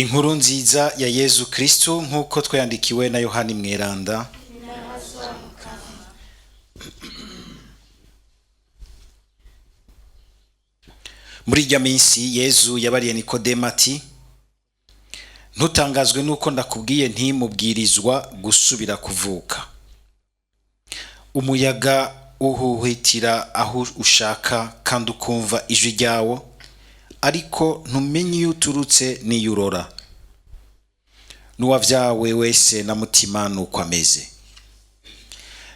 Inkuru nziza ya Yezu Kristu nk'uko twayandikiwe na Yohani Mweranda. Muri irya minsi Yezu yabariye Nikodemu ati: "Ntutangazwe nuko ndakubwiye nti mubwirizwa gusubira kuvuka. Umuyaga uhuhitira aho ushaka kandi ukumva ijwi ryawo, ariko ntumenye iyo uturutse n'iyo urora. N'uwavyawe wese na mutima nuko ameze."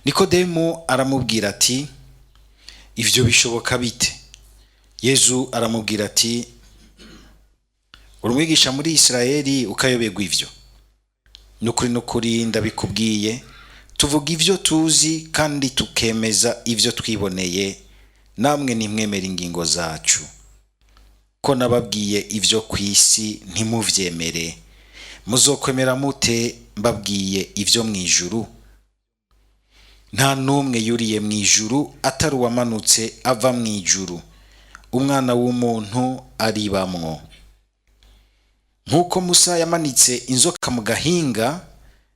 Nikodemu aramubwira ati: "Ivyo bishoboka bite?" Yezu aramubwira ati: "Uri umwigisha muri Isirayeli ukayoberwa ivyo? Nukuri nukuri ndabikubwiye, tuvuga ivyo tuzi kandi tukemeza ivyo twiboneye, namwe ntimwemera ingingo zacu. Ko nababwiye ivyo kw'isi ntimuvyemere, muzokwemera mute mbabwiye ivyo mw'ijuru? Nta n'umwe yuriye mw'ijuru atari uwamanutse ava mw'ijuru, umwana w'umuntu aribamwo. Nk'uko Musa yamanitse inzoka mu gahinga,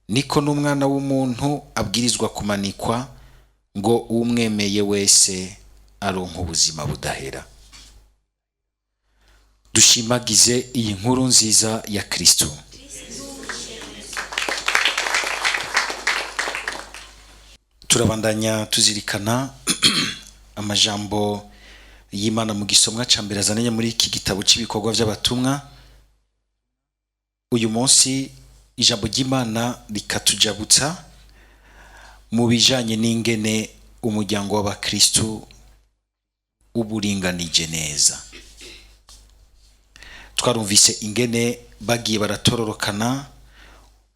niko n'umwana w'umuntu abwirizwa kumanikwa, ngo uwumwemeye wese aronke ubuzima budahera." Dushimagize iyi nkuru nziza ya Kristo. Turabandanya tuzirikana amajambo y'Imana mu gisomwa ca mbere azananye muri iki gitabo c'ibikorwa vy'abatumwa. Uyu munsi ijambo ry'Imana rikatujabutsa mu bijanye n'ingene umuryango w'abakristu uburinganije neza. Twarumvise ingene bagiye baratororokana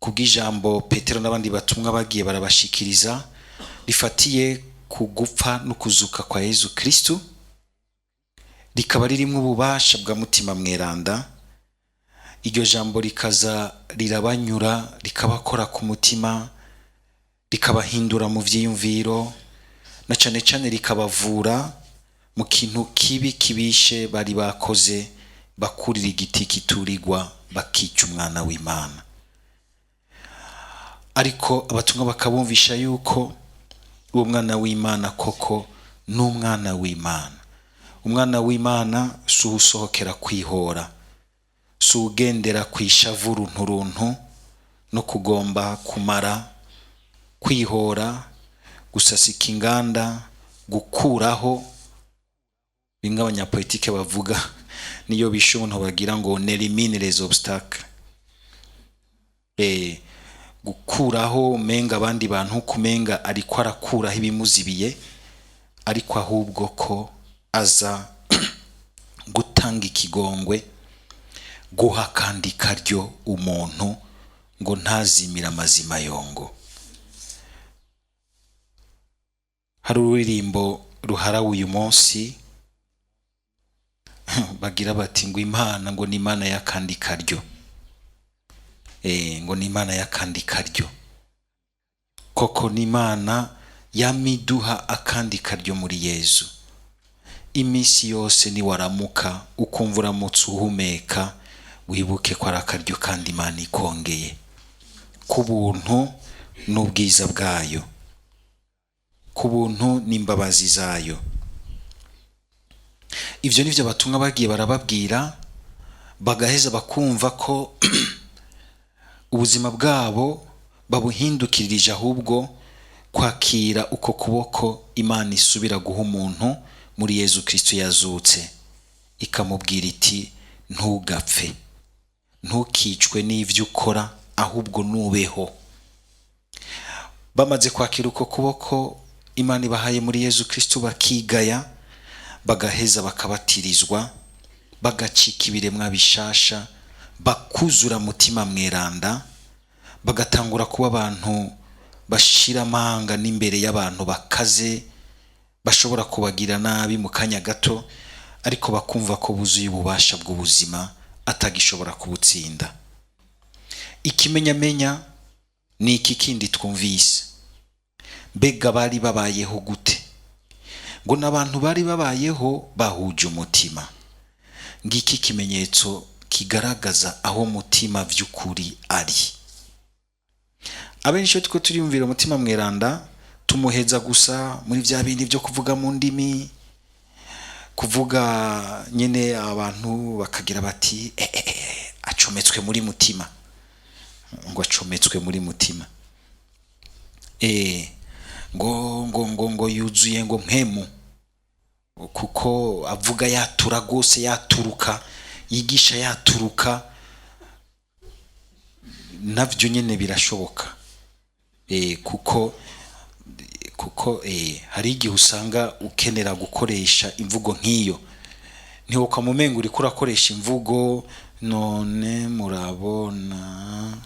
kubw'ijambo Petero n'abandi batumwa bagiye barabashikiriza rifatiye ku gupfa no kuzuka kwa Yezu Kristu, rikaba ririmwo ububasha bwa Mutima Mweranda. Iryo jambo rikaza rirabanyura, rikabakora ku mutima, rikabahindura mu vyiyumviro, na cane cane rikabavura mu kintu kibi kibishe bari bakoze, bakurira igiti kiturirwa bakica umwana w'Imana. Ariko abatumwa bakabumvisha yuko uwo mwana w'Imana koko n'umwana w'Imana. Umwana w'Imana si uwusohokera kwihora, si uwugendera kw'ishavu runturuntu no kugomba kumara, kwihora, gusasika inganda, gukuraho bimwe abanyapolitike bavuga niyo bishe umuntu bagira ngo n'élimine les obstacles. Gukuraho umenga abandi bantu, kumenga ariko arakuraho ibimuzibiye, ariko ahubwo ko aza gutanga ikigongwe, guha kandi karyo umuntu ngo ntazimire amazima yongo. Hari ururirimbo ruharawe uyu munsi bagira bati ngo Imana ngo ni Imana y'akandi karyo. Ngo ni Imana y'akandi karyo. Koko ni Imana yamiduha akandi karyo muri Yezu. Iminsi yose niwaramuka ukumva uramutse uhumeka, wibuke ko ari akaryo kandi Imana ikongeye ku buntu n'ubwiza bwayo, ku buntu n'imbabazi zayo. Ivyo nivyo batumwa bagiye barababwira, bagaheza bakumva ko ubuzima bwabo babuhindukirije ahubwo kwakira uko kuboko Imana isubira guha umuntu muri Yezu Kristo yazutse, ikamubwira iti ntugapfe, ntukicwe n'ivyo ukora, ahubwo nubeho. Bamaze kwakira uko kuboko Imana ibahaye muri Yezu Kristo, bakigaya, bagaheza bakabatirizwa, bagacika ibiremwa bishasha, bakuzura Mutima Mweranda, bagatangura kuba abantu bashira amanga n'imbere y'abantu bakaze, bashobora kubagira nabi mu kanya gato, ariko bakumva ko buzuye ububasha bw'ubuzima atagishobora kubutsinda. Ikimenyamenya ni iki kindi twumvise? Mbega bari babayeho gute? Ngo n'abantu bari babayeho bahuje umutima. Ngiki kimenyetso Kigaragaza aho Mutima vy'ukuri ari. Abenshi iyo turiko turiyumvira Mutima Mweranda, tumuheza gusa muri vya bindi vyo kuvuga mu ndimi, kuvuga nyene abantu bakagira bati: "Eh, eh, eh, acometswe muri Mutima." Ngo acometswe muri Mutima, ngo yuzuye ngo Mpwemu, kuko avuga yatura rwose, yaturuka, yigisha yaturuka. Navyo nyene birashoboka, kuko hari igihe usanga ukenera gukoresha imvugo nk'iyo, ntiwokamumenga uriko urakoresha imvugo. None murabona,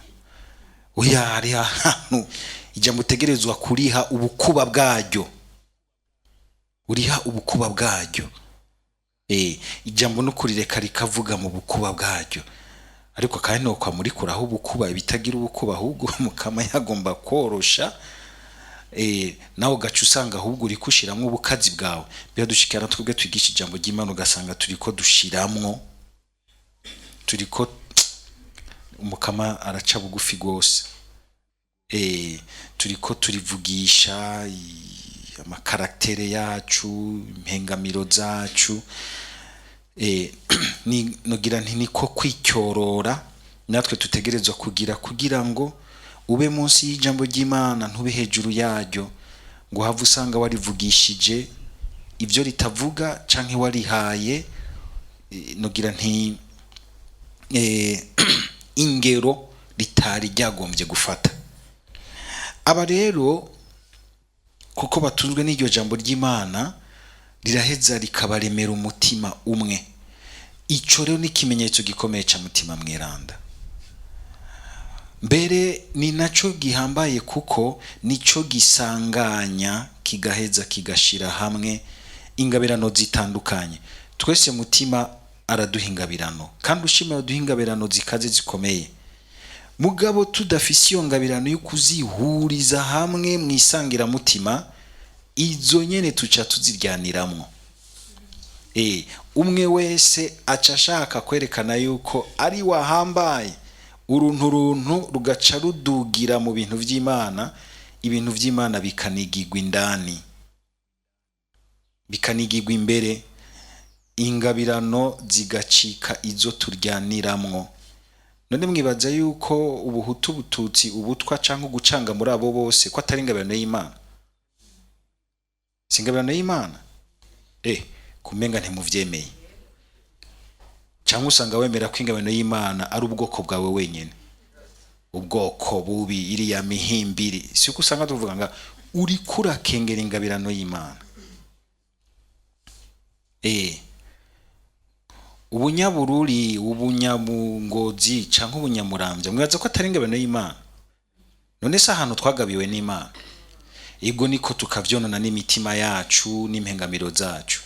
oya, hari ahantu ijambo utegerezwa kuriha ubukuba bwaryo, uriha ubukuba bwaryo. Ijambo no kurireka rikavuga mu bukuba bwaryo, ariko kandi nuko murikuraho ubukuba, ibitagira ubukuba, ahubwo Mukama yagomba korosha, nawe ugaca usanga ahubwo uri kushiramwo ubukazi bwawe. Biradushikira twebwe twigisha ijambo ry'Imana, ugasanga turiko dushiramwo, turiko. Umukama araca bugufi rwose. Turiko turivugisha amacaractères yacu, impengamiro zacu. Ni nogira nti niko kwicyorora natwe tutegerezwa kugira, kugira ngo ube munsi y'ijambo ry'Imana, ntube hejuru yaryo, ngo have usanga warivugishije ibyo ritavuga canke warihaye, nogira nti ingero ritari ryagombye gufata. Aba rero, kuko batunzwe n'iryo jambo ry'Imana, riraheza rikabaremera umutima umwe. Ico rero ni ikimenyetso gikomeye ca Mutima Mweranda. Mbere ni naco gihambaye, kuko nico gisanganya, kigaheza kigashira hamwe ingabirano zitandukanye. Twese Mutima araduha ingabirano, kandi ushima araduha ingabirano zikaze, zikomeye. Mugabo tudafise iyo ngabirano yo kuzihuriza hamwe mu isangiramutima, izo nyene tuca tuziryaniramwo. Umwe wese aca ashaka kwerekana yuko ari wahambaye, uruntu runtu rugaca rudugira mu bintu vy'Imana, ibintu vy'Imana bikanigirwa indani, bikanigirwa imbere, ingabirano zigacika izo turyaniramwo. None mwibaza yuko ubuhutu, ubututsi, ubutwa canke ugucanga muri abo bose ko atari ingabirano y'Imana? Si ingabirano y'Imana? Kumenga ntimuvyemeye, cyangwa usanga wemera ko ingabirano y'Imana ari ubwoko bwawe wenyine, ubwoko bubi, iriya mihimbiri? Si uko usanga tuvuga nga uriko urakengera ingabirano y'Imana? Ubunyabururi, ubunyabungozi canke ubunyamuramvya, mwibaza ko atari ingabirano y'Imana? None se ahantu twagabiwe n'Imana, ibwo niko tukavyonona n'imitima yacu n'impengamiro zacu?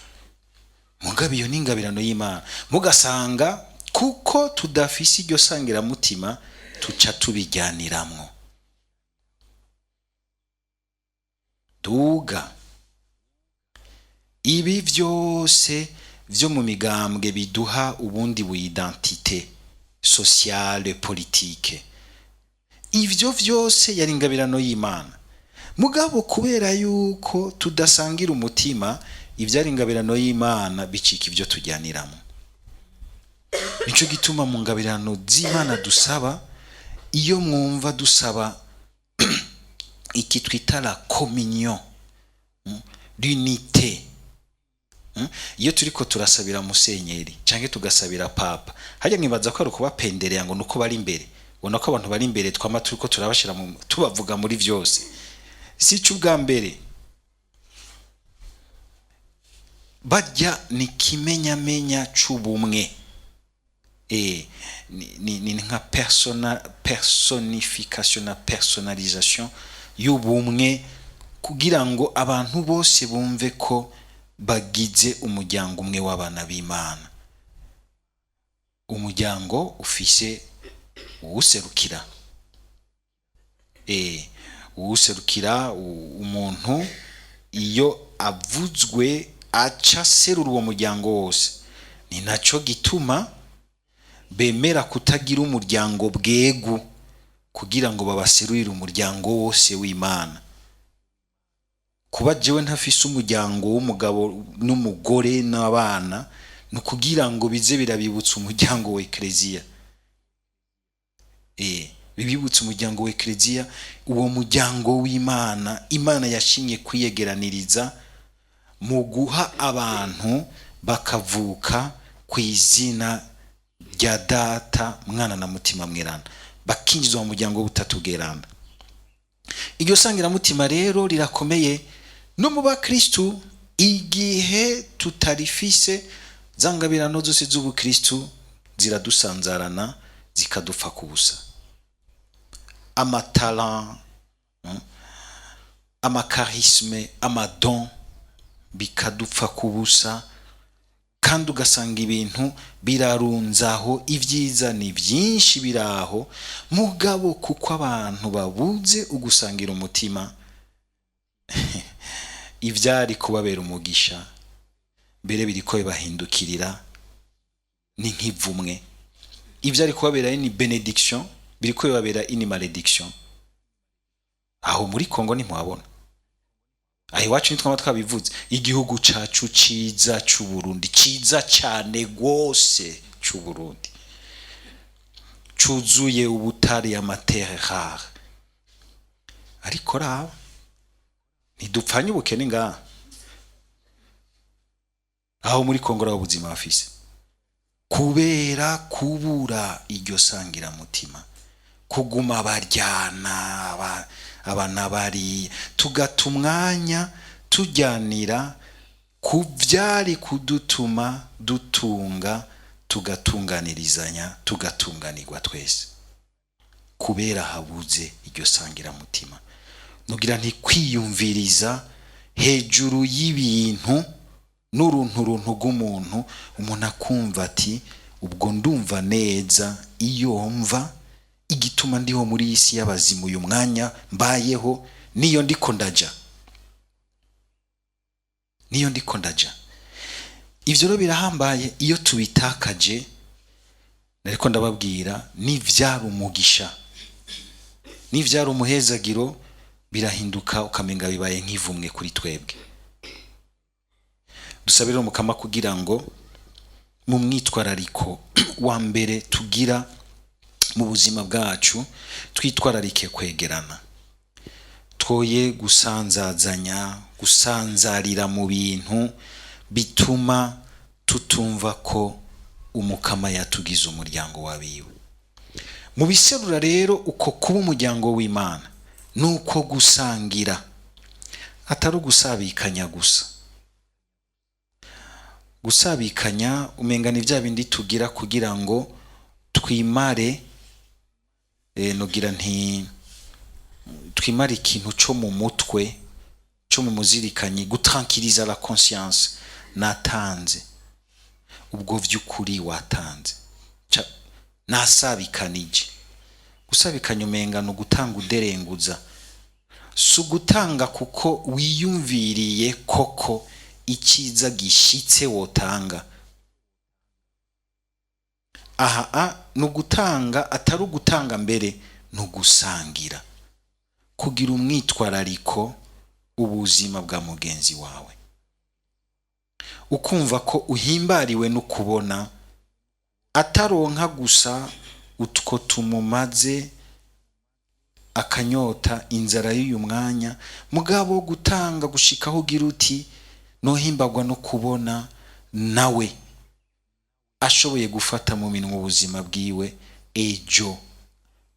Mugabo iyo ni ingabirano y'Imana. Mugasanga kuko tudafise iryo sangiramutima, tuca tubijyaniramwo. Duga ibi vyose vyo mu migambwe biduha ubundi bu identité sociale, politique, ivyo vyose yari ingabirano y'Imana. Mugabo kubera yuko tudasangira umutima, ivyari ingabirano y'Imana bicika ibyo tujyaniramo. Nico gituma mu ngabirano z'Imana dusaba, iyo mwumva dusaba iki twita la communion, l'unité, iyo turiko turasabira musenyeri canke tugasabira papa, harya mwibaza ko ari ukubapenderera, ngo nuko bari imbere? Ubona ko abantu bari imbere twama turiko turabashira tubavuga muri vyose. Si ico ubwa mbere, barya ni kimenyamenya c'ubumwe. Ni nka personnification na personnalisation y'ubumwe, kugira ngo abantu bose bumve ko bagize umuryango umwe w'abana b'Imana, umuryango ufise uwuserukira, uwuserukira umuntu iyo avuzwe aca aserura uwo muryango wose. Ni naco gituma Bemera kutagira umuryango bwegu kugira ngo babaserurire umuryango wose w'Imana. Kuba jewe ntafise umuryango w'umugabo n'umugore n'abana, ni ukugira ngo bize birabibutsa umuryango wa Ekleziya. Bibibutsa umuryango wa Ekleziya, uwo muryango w'Imana, Imana yashimye kwiyegeraniriza mu guha abantu bakavuka ku izina rya Data, Mwana na Mutima Mweranda, bakinjizwa mu muryango w'Ubutatu Bweranda. Iryo sangiramutima rero rirakomeye no mu bakristu. Igihe tutarifise, za ngabirano zose z'ubukristu ziradusanzarana, zikadupfa ku busa. Amatalent, amacharismes, amadons bikadupfa ku busa, kandi ugasanga ibintu birarunzaho, ibyiza ni byinshi biraho, mugabo kuko abantu babuze ugusangira umutima, ibyari kubabera umugisha mbere biriko bibahindukirira ni nk'ivumwe. Ibyari kubabera ni bénédiction biriko bibabera ini malédiction. Aho muri Kongo ntimuhabona, aho iwacu nitwama twabivuze. Igihugu cacu ciza c'Uburundi, ciza cane rwose c'Uburundi, cuzuye ubutare, amaterres rares, ariko raba, ntidupfanye ubukene ngaha. Aho muri Kongo raba ubuzima bafise kubera kubura iryo sangiramutima, kuguma baryana abana bariya, tugata umwanya tujyanira ku byari kudutuma dutunga, tugatunganirizanya, tugatunganirwa twese, kubera habuze iryo sangiramutima. Nugira ntikwiyumviriza hejuru y'ibintu n'uruntu runtu rw'umuntu. Umuntu akumva ati: "Ubwo ndumva neza iyo mva igituma ndiho muri iyi si y'abazimu, uyu mwanya mbayeho, niyo ndiko ndaja, niyo ndiko ndaja." Ivyo rero birahambaye. Iyo tubitakaje, nariko ndababwira, nivyari umugisha, nivyari umuhezagiro, birahinduka ukamenga bibaye nk'ivumwe kuri twebwe. Dusabire Umukama kugira ngo mu mwitwarariko wa mbere tugira mu buzima bwacu twitwararike kwegerana, twoye gusanzazanya, gusanzarira mu bintu bituma tutumva ko Umukama yatugize umuryango w'abiwe. Mu biserura rero uko kuba umuryango w'Imana ni uko gusangira, atari ugusabikanya gusa. Gusabikanya umenga ni bya bindi tugira kugira ngo twimare, nugira nti twimare ikintu cyo mu mutwe, cyo mu muzirikanyi, gutranquilliza la conscience: natanze. Ubwo vy'ukuri watanze? Nasabikanije. Gusabikanya umenga ni ugutanga uderenguza, si ugutanga kuko wiyumviriye koko icyiza gishitse wotanga. Aha ni ugutanga, atari ugutanga mbere, ni ugusangira, kugira umwitwarariko ubuzima bwa mugenzi wawe, ukumva ko uhimbariwe no kubona ataronka gusa utwo tumumaze akanyota, inzara y'uyu mwanya, mugabo gutanga gushikaho ugira uti: "Nohimbagwa no kubona nawe ashoboye gufata mu minwe ubuzima bwiwe, ejo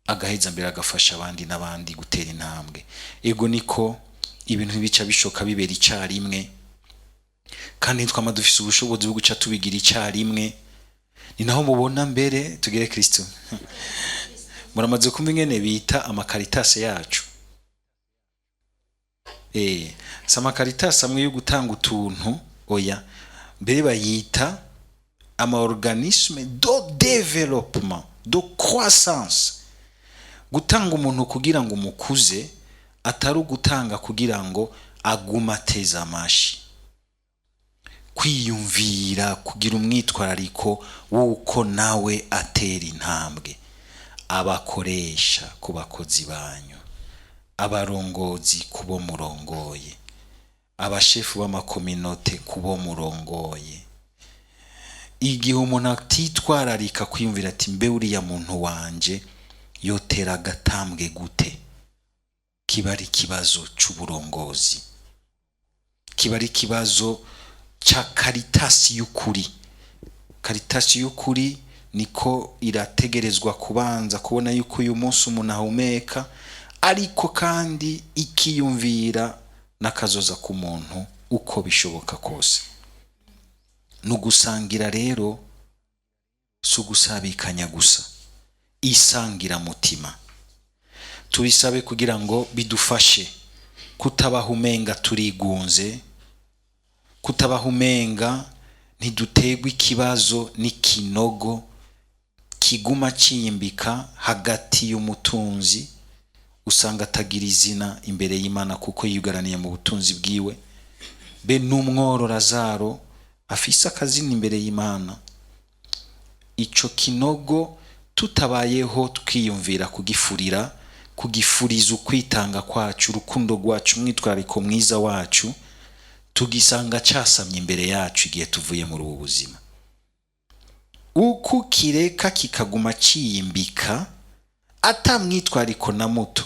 agaheza mbere agafasha abandi n'abandi gutera intambwe." Ego, niko ibintu bica bishoka bibera icyarimwe, kandi twama dufise ubushobozi bwo guca tubigira icyarimwe. Ni naho mubona mbere tugere Kristo. Muramaze kumva ingene bita amakaritasi yacu. Si amakaritasi amwe yo gutanga utuntu, oya, mbere bayita ama organisme de développement, de croissance. Gutanga umuntu kugira ngo umukuze, atari ugutanga kugira ngo agume ateze amashi. Kwiyumvira kugira umwitwarariko w'uko nawe atera intambwe. Abakoresha ku bakozi banyu, abarongozi ku bo murongoye, abashefu b'amakominote ku bo murongoye. Igihe umuntu atitwararika kwiyumvira ati mbe uriya muntu wanje yotera agatambwe gute, kiba ari ikibazo c'uburongozi, kiba ari ikibazo ca karitasi y'ukuri. Karitasi y'ukuri niko irategerezwa kubanza kubona yuko uyu munsi umuntu ahumeka, ariko kandi ikiyumvira n'akazoza k'umuntu uko bishoboka kose. Ni ugusangira rero, si ugusabikanya gusa, isangiramutima. Tubisabe kugira ngo bidufashe kutabaho umenga turigunze, kutabaho umenga ntiduterwe ikibazo n'ikinogo kiguma ciyimbika hagati y'umutunzi usanga atagira izina imbere y'Imana kuko yiyugaraniye mu butunzi bwiwe, be n'umworo Lazaro afise akazina imbere y'Imana. Ico kinogo tutabayeho twiyumvira kugifurira, kugifuriza ukwitanga kwacu, urukundo rwacu, umwitwarariko mwiza wacu, tugisanga casamye imbere yacu igihe tuvuye muri ubu buzima. Uko kireka kikaguma ciyimbika ata mwitwariko na muto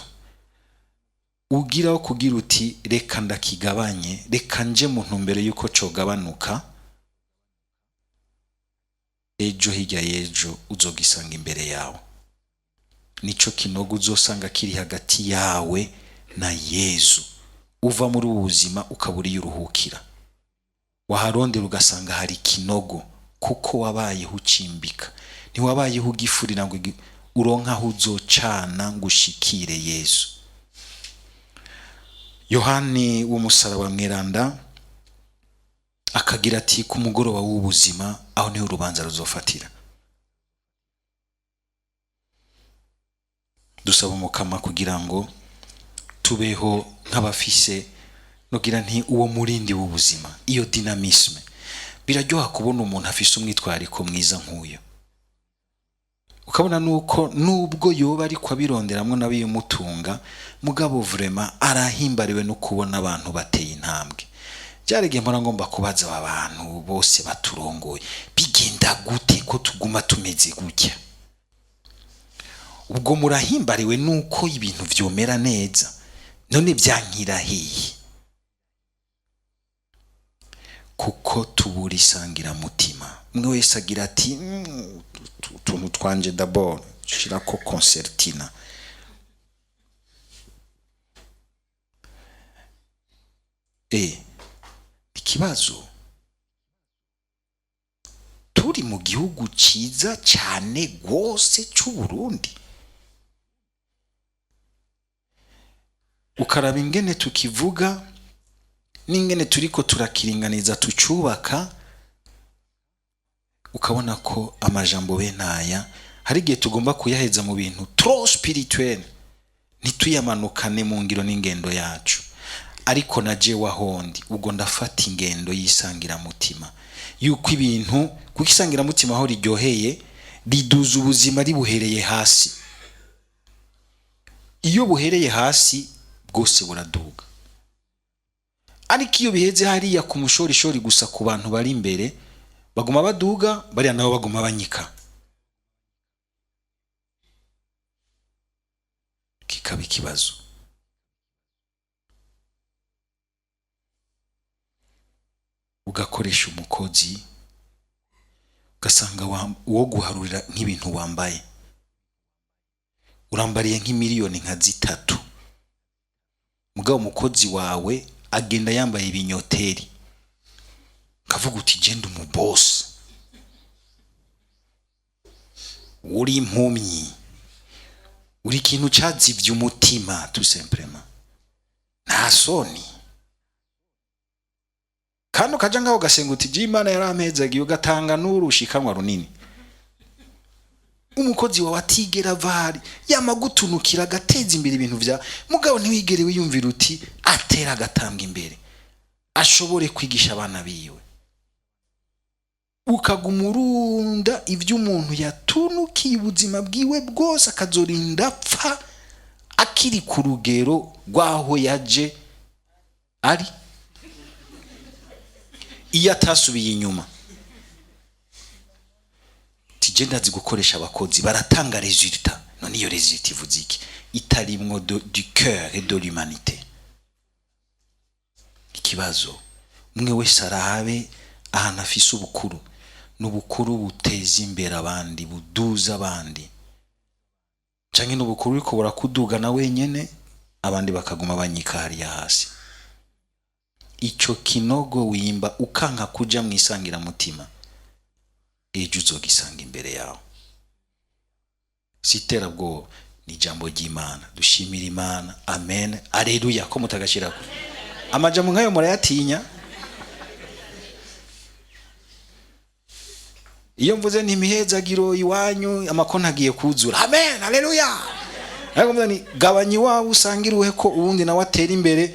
ugiraho kugira uti reka ndakigabanye, reka nje mu ntumbero y'uko cogabanuka, ejo hirya y'ejo uzogisanga imbere yawe. Nico kinogo uzosanga kiri hagati yawe na Yezu. Uva muri ubu buzima ukabura iyo uruhukira, waharondera ugasanga hari ikinogo, kuko wabayeho ucimbika, ntiwabayeho ugifurira ngo uronke aho uzocana ngo ushikire Yezu. Yohani w'umusaraba mweranda akagira ati ku mugoroba w'ubuzima aho niho urubanza ruzofatira. Dusaba umukama kugira ngo tubeho nk'abafise nogira nti uwo murindi w'ubuzima, iyo dynamisme. Biraryoha kubona umuntu afise umwitwariko mwiza nk'uyo, ukabona nuko nubwo yoba ariko abironderamwo n'abimutunga, mugabo vraiment arahimbariwe no kubona abantu bateye intambwe. Byari igihe mpora ngomba kubaza aba bantu bose baturongoye, bigenda gute ko tuguma tumeze gutya? Ubwo murahimbariwe nuko ibintu vyomera neza, none byankira hehe? Kuko tubura isangiramutima. Umwe wese agira ati utuntu twanje d'abord shirako concertina. Ikibazo turi mu gihugu ciza cyane gose c'u Burundi, ukaraba ingene tukivuga n'ingene turiko turakiringaniza tucubaka, ukabona ko amajambo benaya hari igihe tugomba kuyaheza mu bintu trop spirituel, ntituyamanukane mu ngiro n'ingendo yacu. Ariko na jewe ahondi ubwo ndafata ingendo y'isangiramutima, yuko ibintu kuko isangiramutima aho riryoheye riduza ubuzima ribuhereye hasi. Iyo buhereye hasi bwose buraduga, ariko iyo biheze hariya ku mushorishori gusa ku bantu bari imbere baguma baduga, bariya nabo baguma banyika, kikaba ikibazo. Ugakoresha umukozi ugasanga uwo guharurira nk'ibintu wambaye, urambariye nk'imiliyoni nka 3, mugabo umukozi wawe agenda yambaye ibinyoteri, ukavuga uti genda umubosi, uri impumyi, uri ikintu cazivye umutima tout simplement, nta soni. Kandi ukaja ngaho ugasenga uti je Imana yarampezagiye, ugatanga n'urushikanwa runini. Umukozi wawe atigera avari yamagutunukira agateza imbere ibintu vya mugabo, ntiwigere wiyumvira uti atera agatambwa imbere ashobore kwigisha abana biwe. Ukaguma urunda ibyo umuntu yatunukiye ubuzima bwiwe bwose, akazorinda apfa akiri ku rugero rw'aho yaje ari iyo atasubiye inyuma. Tije ndazi gukoresha abakozi baratanga résultat. None iyo résultat ivuze iki itarimwo du cœur et de l'humanité? Ikibazo, umwe wese arabe ahantu afise ubukuru. N'ubukuru buteza imbere abandi, buduza abandi, canke n'ubukuru buriko burakudugana wenyene, abandi bakaguma banyika hariya hasi? Ico kinogo wimba ukanka kuja mu isangiramutima, ejo uzogisanga imbere yawe. Si iterabwoba, ni ijambo ry'Imana. Dushimira Imana. Amen, aleluya. Ko mutagashirako amajambo nk'ayo, murayatinya. Iyo mvuze nti imihezagiro iwanyu, amakonti agiye kuzura, amen, aleluya. Ariko mvuze ni gabanya iwawe usangire uhe ko uwundi nawe atera imbere.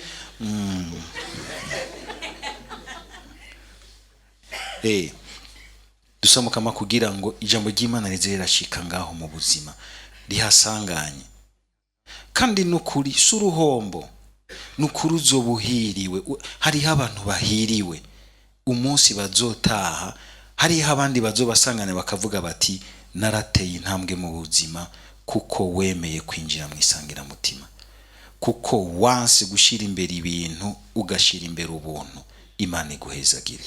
Dusamukama kugira ngo ijambo ry'Imana rize rirashika ngaho mu buzima, rihasanganye. Kandi nukuri si uruhombo, nukuri uzobuhiriwe. Hariho abantu bahiriwe umunsi bazotaha, hariho abandi bazobasangane bakavuga bati: "Narateye intambwe mu buzima kuko wemeye kwinjira mu isangiramutima, kuko wanse gushyira imbere ibintu, ugashyira imbere ubuntu." Imana iguhezagire.